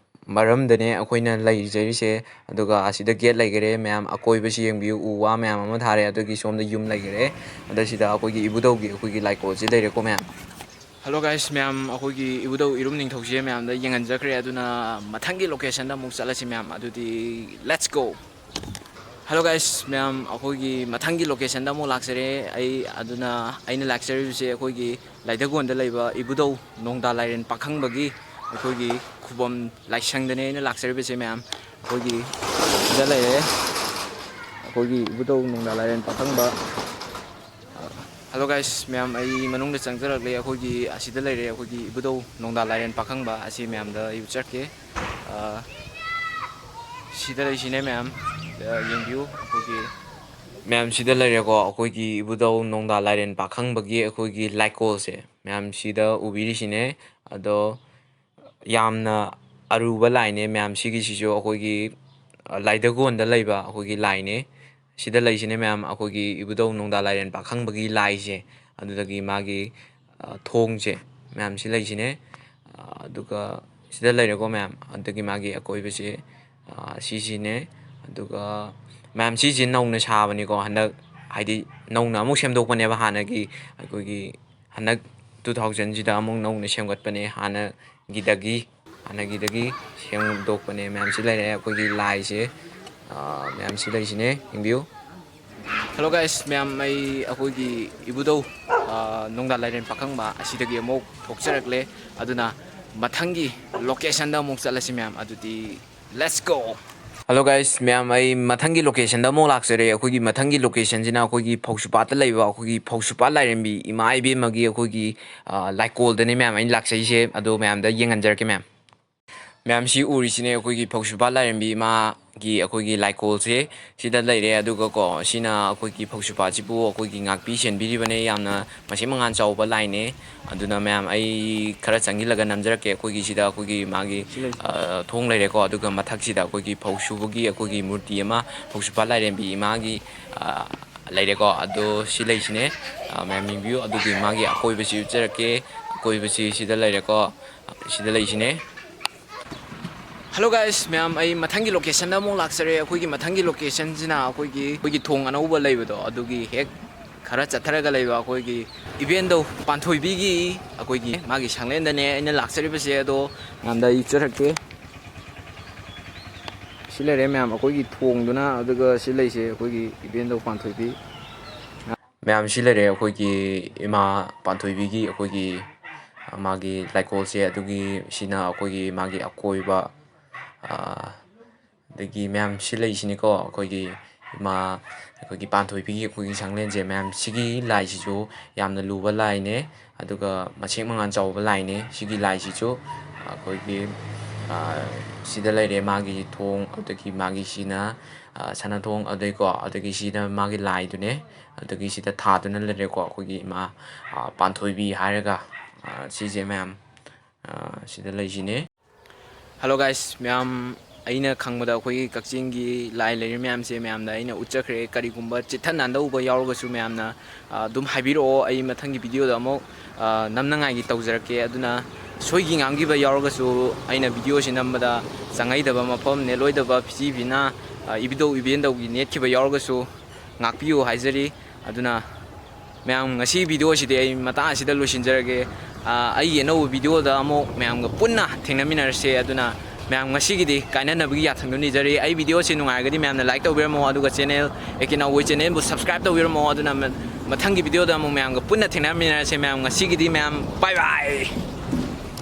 ꯃꯔꯝꯗꯅꯦ ꯑꯩꯈꯣꯏꯅ ꯂꯩꯖꯔꯤꯁꯦ꯫ ꯑꯗꯨꯒ ꯑꯁꯤꯗ ꯒꯦꯠ ꯂꯩꯈꯔꯦ ꯃꯌꯥꯝ, ꯑꯀꯣꯏꯕꯁꯤ ꯌꯦꯡꯕꯤꯌꯨ, ꯎ ꯋꯥ ꯃꯌꯥꯝ ꯑꯃ ꯊꯥꯔꯦ꯫ ꯑꯗꯨꯒꯤ ꯁꯣꯝꯗ ꯌꯨꯝ ꯂꯩꯈꯔꯦ꯫ ꯑꯗ ꯁꯤꯗ ꯑꯩꯈꯣꯏꯒꯤ ꯏꯕꯨꯙꯧꯒꯤ ꯑꯩꯈꯣꯏꯒꯤ ꯂꯥꯏꯀꯣꯜꯁꯦ ꯂꯩꯔꯦꯀꯣ ꯃꯌꯥꯝ꯫ ꯍꯜꯂꯣ ꯒꯥꯏꯁ ꯃꯌꯥꯝ, ꯑꯩꯈꯣꯏꯒꯤ ꯏꯕꯨꯙꯧ ꯏꯔꯨꯝ ꯅꯤꯡꯊꯧꯁꯦ ꯃꯌꯥꯝꯗ ꯌꯦꯡꯍꯟꯖꯈ꯭ꯔꯦ꯫ ꯑꯗꯨꯅ ꯃꯊꯪꯒꯤ ꯂꯣꯀꯦꯁꯟꯗ ꯑꯃꯨꯛ ꯆꯠꯂꯁꯤ ꯃꯌꯥꯝ꯫ ꯑꯗꯨꯗꯤ let's go꯫ ꯍꯜꯂꯣ ꯒꯥꯏꯁ ꯃꯌꯥꯝ, ꯑꯩꯈꯣꯏꯒꯤ ꯃꯊꯪꯒꯤ ꯂꯣꯀꯦꯁꯟꯗ ꯑꯃꯨꯛ ꯂꯥꯛꯆꯔꯦ ꯑꯩ꯫ ꯑꯗꯨꯅ ꯑꯩꯅ ꯂꯥꯛꯆꯔꯤꯕꯁꯦ ꯑꯩꯈꯣꯏꯒꯤ ꯂꯥꯏꯗꯒꯣꯟꯗ ꯂꯩꯕ ꯏꯕꯨꯙꯧ ꯅꯣꯡꯗꯥ ꯂꯥꯏꯔꯦꯟ ꯄꯥꯈꯪꯕꯒꯤ ꯑꯩꯈꯣꯏꯒꯤ ꯈꯨꯕꯝ ꯂꯥꯏꯁꯪꯗꯅꯦ ꯑꯩꯅ ꯂꯥꯛꯆꯔꯤꯕꯁꯦ ꯃꯌꯥꯝ꯫ ꯑꯩꯈꯣꯏꯒꯤ ꯁꯤꯗ ꯂꯩꯔꯦ ꯑꯩꯈꯣꯏꯒꯤ ꯏꯕꯨꯙꯧ ꯅꯣꯡꯗꯥ ꯂꯥꯏꯔꯦꯟ ꯄꯥꯈꯪꯕ꯫ ꯍꯜꯂꯣ ꯒꯥꯏꯁ ꯃꯌꯥꯝ, ꯑꯩ ꯃꯅꯨꯡꯗ ꯆꯪꯖꯔꯛꯂꯦ꯫ ꯑꯩꯈꯣꯏꯒꯤ ꯑꯁꯤꯗ ꯂꯩꯔꯦ ꯑꯩꯈꯣꯏꯒꯤ ꯏꯕꯨꯙꯧ ꯅꯣꯡꯗꯥ ꯂꯥꯏꯔꯦꯟ ꯄꯥꯈꯪꯕ꯫ ꯑꯁꯤ ꯃꯌꯥꯝꯗ ꯑꯩ ꯎꯠꯆꯔꯛꯀꯦ꯫ ꯑ, ꯁꯤꯗ ꯂꯩꯁꯤꯅꯦ ꯃꯌꯥꯝ, ꯑ, ꯌꯦꯡꯕꯤꯌꯨ꯫ ꯑꯩꯈꯣꯏꯒꯤ ꯃꯌꯥꯝ ꯁꯤꯗ ꯂꯩꯔꯦꯀꯣ, ꯑꯩꯈꯣꯏꯒꯤ ꯏꯕꯨꯙꯧ ꯅꯣꯡꯗꯥ ꯂꯥꯏꯔꯦꯟ ꯄꯥꯈꯪꯕꯒꯤ ꯑꯩꯈꯣꯏꯒꯤ ꯂꯥꯏꯀꯣꯜꯁꯦ ꯃꯌꯥꯝ ꯁꯤꯗ ꯎꯕꯤꯔꯤꯁꯤꯅꯦ꯫ ꯑꯗꯣ ꯌꯥꯝꯅ ꯑꯔꯨꯕ ꯂꯥꯏꯅꯦ ꯃꯌꯥꯝ꯫ ꯁꯤꯒꯤꯁꯤꯁꯨ ꯑꯩꯈꯣꯏꯒꯤ, ꯑ, ꯂꯥꯏꯗꯒꯣꯟꯗ ꯂꯩꯕ ꯑꯩꯈꯣꯏꯒꯤ ꯂꯥꯏꯅꯦ꯫ ꯁꯤꯗ ꯂꯩꯁꯤꯅꯦ ꯃꯌꯥꯝ, ꯑꯩꯈꯣꯏꯒꯤ ꯏꯕꯨꯙꯧ ꯅꯣꯡꯗꯥ ꯂꯥꯏꯔꯦꯟ ꯄꯥꯈꯪꯕꯒꯤ ꯂꯥꯏꯁꯦ꯫ ꯑꯗꯨꯗꯒꯤ ꯃꯥꯒꯤ, ꯑ, ꯊꯣꯡꯁꯦ ꯃꯌꯥꯝ ꯁꯤ ꯂꯩꯁꯤꯅꯦ꯫ ꯑ, ꯑꯗꯨꯒ ꯁꯤꯗ ꯂꯩꯔꯦꯀꯣ ꯃꯌꯥꯝ꯫ ꯑꯗꯒꯤ ꯃꯥꯒꯤ ꯑꯀꯣꯏꯕꯁꯦ, ꯑ, ꯁꯤꯁꯤꯅꯦ꯫ ꯑꯗꯨꯒ ꯃꯌꯥꯝ ꯁꯤꯁꯦ ꯅꯧꯅ ꯁꯥꯕꯅꯤꯀꯣ, ꯍꯟꯗꯛ ꯍꯥꯏꯗꯤ ꯅꯧꯅ ꯑꯃꯨꯛ ꯁꯦꯝꯗꯣꯛꯄꯅꯦꯕ꯫ ꯍꯥꯟꯅꯒꯤ ꯑꯩꯈꯣꯏꯒꯤ ꯍꯟꯗꯛ two thousandꯁꯤꯗ ꯑꯃꯨꯛ ꯅꯧꯅ ꯁꯦꯝꯒꯠꯄꯅꯦ꯫ ꯍꯥꯟꯅꯒꯤꯗꯒꯤ, ꯍꯥꯟꯅꯒꯤꯗꯒꯤ ꯁꯦꯝꯗꯣꯛꯄꯅꯦ꯫ ꯃꯌꯥꯝꯁꯤ ꯂꯩꯔꯦ ꯑꯩꯈꯣꯏꯒꯤ ꯂꯥꯏꯁꯦ, ꯑ, ꯃꯌꯥꯝꯁꯤ ꯂꯩꯁꯤꯅꯦ, ꯌꯦꯡꯕꯤꯌꯨ꯫ ꯍꯜꯂꯣ ꯒꯥꯏꯁ ꯃꯌꯥꯝ, ꯑꯩ ꯑꯩꯈꯣꯏꯒꯤ ꯏꯕꯨꯙꯧ, ꯑ, ꯅꯣꯡꯗꯥ ꯂꯥꯏꯔꯦꯟ ꯄꯥꯈꯪꯕ ꯑꯁꯤꯗꯒꯤ ꯑꯃꯨꯛ ꯊꯣꯛꯆꯔꯛꯂꯦ꯫ ꯑꯗꯨꯅ ꯃꯊꯪꯒꯤ ꯂꯣꯀꯦꯁꯟꯗ ꯑꯃꯨꯛ ꯆꯠꯂꯁꯤ ꯃꯌꯥꯝ꯫ ꯑꯗꯨꯗꯤ let's go꯫ ꯍꯜꯂꯣ ꯒꯥꯏꯁ ꯃꯌꯥꯝ, ꯑꯩ ꯃꯊꯪꯒꯤ ꯂꯣꯀꯦꯁꯟꯗ ꯑꯃꯨꯛ ꯂꯥꯛꯆꯔꯦ꯫ ꯑꯩꯈꯣꯏꯒꯤ ꯃꯊꯪꯒꯤ ꯂꯣꯀꯦꯁꯟꯁꯤꯅ ꯑꯩꯈꯣꯏꯒꯤ ꯐꯧꯁꯨꯄꯥꯠꯇ ꯂꯩꯕ ꯑꯩꯈꯣꯏꯒꯤ ꯐꯧꯁꯨꯄꯥꯠ ꯂꯥꯏꯔꯦꯝꯕꯤ ꯏꯃꯥ ꯏꯕꯦꯝꯃꯒꯤ ꯑꯩꯈꯣꯏꯒꯤ, ꯑ, ꯂꯥꯏꯀꯣꯜꯗꯅꯦ ꯃꯌꯥꯝ ꯑꯩꯅ ꯂꯥꯛꯆꯩꯁꯦ꯫ ꯑꯗꯣ ꯃꯌꯥꯝꯗ ꯌꯦꯡꯍꯟꯖꯔꯛꯀꯦ ꯃꯌꯥꯝ꯫ ꯃꯌꯥꯝ ꯁꯤ ꯎꯔꯤꯁꯤꯅꯦ ꯑꯩꯈꯣꯏꯒꯤ ꯐꯧꯁꯨꯄꯥꯠ ꯂꯥꯏꯔꯦꯝꯕꯤ ꯏꯃꯥ ꯒꯤ ꯑꯩꯈꯣꯏꯒꯤ ꯂꯥꯏꯀꯣꯜꯁꯦ ꯁꯤꯗ ꯂꯩꯔꯦ꯫ ꯑꯗꯨꯒ ꯀꯣ, ꯁꯤꯅ ꯑꯩꯈꯣꯏꯒꯤ ꯐꯧꯁꯨꯄꯥꯠꯁꯤꯕꯨ ꯑꯩꯈꯣꯏꯒꯤ ꯉꯥꯛꯄꯤ ꯁꯦꯟꯕꯤꯔꯤꯕꯅꯦ꯫ ꯌꯥꯝꯅ ꯃꯁꯤ ꯃꯉꯥꯜ ꯆꯥꯎꯕ ꯂꯥꯏꯅꯦ꯫ ꯑꯗꯨꯅ ꯃꯌꯥꯝ, ꯑꯩ ꯈꯔ ꯆꯪꯁꯤꯜꯂꯒ ꯅꯝꯖꯔꯛꯀꯦ꯫ ꯑꯩꯈꯣꯏꯒꯤ ꯁꯤꯗ ꯑꯩꯈꯣꯏꯒꯤ ꯃꯥꯒꯤ, ꯁꯤ ꯂꯩ꯫ ꯑ, ꯊꯣꯡ ꯂꯩꯔꯦꯀꯣ꯫ ꯑꯗꯨꯒ ꯃꯊꯛꯁꯤꯗ ꯑꯩꯈꯣꯏꯒꯤ ꯐꯧ ꯁꯨꯕꯒꯤ ꯑꯩꯈꯣꯏꯒꯤ ꯃꯨꯔꯇꯤ ꯑꯃ, ꯐꯧꯁꯨꯄꯥꯠ ꯂꯥꯏꯔꯦꯝꯕꯤ ꯏꯃꯥꯒꯤ, ꯑ, ꯂꯩꯔꯦꯀꯣ꯫ ꯑꯗꯣ ꯁꯤ ꯂꯩꯁꯤꯅꯦ, ꯑ, ꯃꯌꯥꯝ ꯌꯦꯡꯕꯤꯌꯨ꯫ ꯑꯗꯨꯒꯤ ꯃꯥꯒꯤ ꯑꯀꯣꯏꯕꯁꯤ ꯎꯠꯆꯔꯛꯀꯦ꯫ ꯑꯀꯣꯏꯕꯁꯤ ꯁꯤꯗ ꯂꯩꯔꯦꯀꯣ꯫ ꯁꯤꯗ ꯂꯩꯁꯤꯅꯦ꯫ Hello guys, ꯃꯌꯥꯝ, ꯑꯩ ꯃꯊꯪꯒꯤ locationꯗ ꯑꯃꯨꯛ ꯂꯥꯛꯆꯔꯦ꯫ ꯑꯩꯈꯣꯏꯒꯤ ꯃꯊꯪꯒꯤ locationꯁꯤꯅ ꯑꯩꯈꯣꯏꯒꯤ, ꯑꯩꯈꯣꯏꯒꯤ ꯊꯣꯡ ꯑꯅꯧꯕ ꯂꯩꯕꯗꯣ, ꯑꯗꯨꯒꯤ ꯍꯦꯛ ꯈꯔ ꯆꯠꯊꯔꯒ ꯂꯩꯕ ꯑꯩꯈꯣꯏꯒꯤ ꯏꯕꯦꯟꯗꯧ ꯄꯥꯟꯊꯣꯏꯕꯤꯒꯤ ꯑꯩꯈꯣꯏꯒꯤ ꯃꯥꯒꯤ ꯁꯪꯂꯦꯟꯗꯅꯦ ꯑꯩꯅ ꯂꯥꯛꯆꯔꯤꯕꯁꯦ꯫ ꯑꯗꯣ ꯃꯌꯥꯝꯗ ꯑꯩ ꯎꯠꯆꯔꯛꯀꯦ꯫ ꯁꯤ ꯂꯩꯔꯦ ꯃꯌꯥꯝ, ꯑꯩꯈꯣꯏꯒꯤ ꯊꯣꯡꯗꯨꯅ, ꯑꯗꯨꯒ ꯁꯤ ꯂꯩꯁꯦ ꯑꯩꯈꯣꯏꯒꯤ ꯏꯕꯦꯟꯗꯧ ꯄꯥꯟꯊꯣꯏꯕꯤ꯫ ꯃꯌꯥꯝ, ꯁꯤ ꯂꯩꯔꯦ ꯑꯩꯈꯣꯏꯒꯤ ꯏꯃꯥ ꯄꯥꯟꯊꯣꯏꯕꯤꯒꯤ ꯑꯩꯈꯣꯏꯒꯤ, ꯑ, ꯃꯥꯒꯤ ꯂꯥꯏꯀꯣꯜꯁꯦ꯫ ꯑꯗꯨꯒꯤ ꯁꯤꯅ ꯑꯩꯈꯣꯏꯒꯤ ꯃꯥꯒꯤ ꯑꯀꯣꯏꯕ, ꯑ, ꯑꯗꯒꯤ ꯃꯌꯥꯝ, ꯁꯤ ꯂꯩꯁꯤꯅꯤꯀꯣ, ꯑꯩꯈꯣꯏꯒꯤ ꯏꯃꯥ, ꯑꯩꯈꯣꯏꯒꯤ ꯄꯥꯟꯊꯣꯏꯕꯤꯒꯤ ꯑꯩꯈꯣꯏꯒꯤ ꯁꯪꯂꯦꯟꯁꯦ꯫ ꯃꯌꯥꯝ, ꯁꯤꯒꯤ ꯂꯥꯏꯁꯤꯁꯨ ꯌꯥꯝꯅ ꯂꯨꯕ ꯂꯥꯏꯅꯦ, ꯑꯗꯨꯒ ꯃꯁꯦꯛ ꯃꯉꯥꯜ ꯆꯥꯎꯕ ꯂꯥꯏꯅꯦ꯫ ꯁꯤꯒꯤ ꯂꯥꯏꯁꯤꯁꯨ ꯑꯩꯈꯣꯏꯒꯤ, ꯑ, ꯁꯤꯗ ꯂꯩꯔꯦ ꯃꯥꯒꯤ ꯊꯣꯡ, ꯑꯗꯒꯤ ꯃꯥꯒꯤ ꯁꯤꯅ, ꯑ, ꯁꯅꯥꯊꯣꯡ, ꯑꯗꯩꯀꯣ, ꯑꯗꯒꯤ ꯁꯤꯅ ꯃꯥꯒꯤ ꯂꯥꯏꯗꯨꯅꯦ꯫ ꯑꯗꯒꯤ ꯁꯤꯗ ꯊꯥꯗꯨꯅ ꯂꯩꯔꯦꯀꯣ, ꯑꯩꯈꯣꯏꯒꯤ ꯏꯃꯥ, ꯑ, ꯄꯥꯟꯊꯣꯏꯕꯤ ꯍꯥꯏꯔꯒ, ꯑ, ꯁꯤꯁꯦ ꯃꯌꯥꯝ, ꯑ, ꯁꯤꯗ ꯂꯩꯁꯤꯅꯦ꯫ Hello guys, ꯃꯌꯥꯝ, ꯑꯩꯅ ꯈꯪꯕꯗ ꯑꯩꯈꯣꯏꯒꯤ ꯀꯛꯆꯤꯡꯒꯤ ꯂꯥꯏ ꯂꯩꯔꯤꯕ ꯃꯌꯥꯝꯁꯦ ꯃꯌꯥꯝꯗ ꯑꯩꯅ ꯎꯠꯆꯈ꯭ꯔꯦ꯫ ꯀꯔꯤꯒꯨꯝꯕ ꯆꯤꯠꯊ ꯅꯥꯟꯗꯧꯕ ꯌꯥꯎꯔꯒꯁꯨ ꯃꯌꯥꯝꯅ, ꯑ, ꯑꯗꯨꯝ ꯍꯥꯏꯕꯤꯔꯛꯑꯣ, ꯑꯩ ꯃꯊꯪꯒꯤ videoꯗ ꯑꯃꯨꯛ, ꯑ, ꯅꯝꯅꯉꯥꯏꯒꯤ ꯇꯧꯖꯔꯛꯀꯦ꯫ ꯑꯗꯨꯅ ꯁꯣꯏꯈꯤ ꯉꯥꯝꯈꯤꯕ ꯌꯥꯎꯔꯒꯁꯨ ꯑꯩꯅ videoꯁꯤ ꯅꯝꯕꯗ ꯆꯪꯍꯩꯗꯕ ꯃꯐꯝ, ꯅꯦꯠꯂꯣꯏꯗꯕ ꯐꯤꯖꯤ ꯐꯤꯅ, ꯑ, ꯏꯕꯨꯙꯧ ꯏꯕꯦꯟꯗꯧꯒꯤ ꯅꯦꯠꯈꯤꯕ ꯌꯥꯎꯔꯒꯁꯨ ꯉꯥꯛꯄꯤꯌꯨ ꯍꯥꯏꯖꯔꯤ꯫ ꯑꯗꯨꯅ ꯃꯌꯥꯝ, ꯉꯁꯤ videoꯁꯤꯗꯤ ꯑꯩ ꯃꯇꯥꯡ ꯑꯁꯤꯗ ꯂꯣꯏꯁꯤꯟꯖꯔꯒꯦ꯫ ꯑ, ꯑꯩꯒꯤ ꯑꯅꯧꯕ videoꯗ ꯑꯃꯨꯛ ꯃꯌꯥꯝꯒ ꯄꯨꯟꯅ ꯊꯦꯡꯅꯃꯤꯟꯅꯔꯁꯦ꯫ ꯑꯗꯨꯅ ꯃꯌꯥꯝ, ꯉꯁꯤꯒꯤꯗꯤ ꯀꯥꯏꯅꯅꯕꯒꯤ ꯌꯥꯊꯪꯗꯣ ꯅꯤꯖꯔꯤ꯫ ꯑꯩ videoꯁꯤ ꯅꯨꯡꯉꯥꯏꯔꯒꯗꯤ ꯃꯌꯥꯝꯅ like ꯇꯧꯕꯤꯔꯝꯃꯣ, ꯑꯗꯨꯒ channel, ꯑꯦ ꯀꯦ ꯅꯥꯎꯕꯣꯏ channelꯕꯨ subscribe ꯇꯧꯕꯤꯔꯝꯃꯣ꯫ ꯑꯗꯨꯅ ꯃ-, ꯃꯊꯪꯒꯤ videoꯗ ꯑꯃꯨꯛ ꯃꯌꯥꯝꯒ ꯄꯨꯟꯅ ꯊꯦꯡꯅꯃꯤꯟꯅꯔꯁꯦ꯫ ꯃꯌꯥꯝ, ꯉꯁꯤꯒꯤꯗꯤ ꯃꯌꯥꯝ, bye bye꯫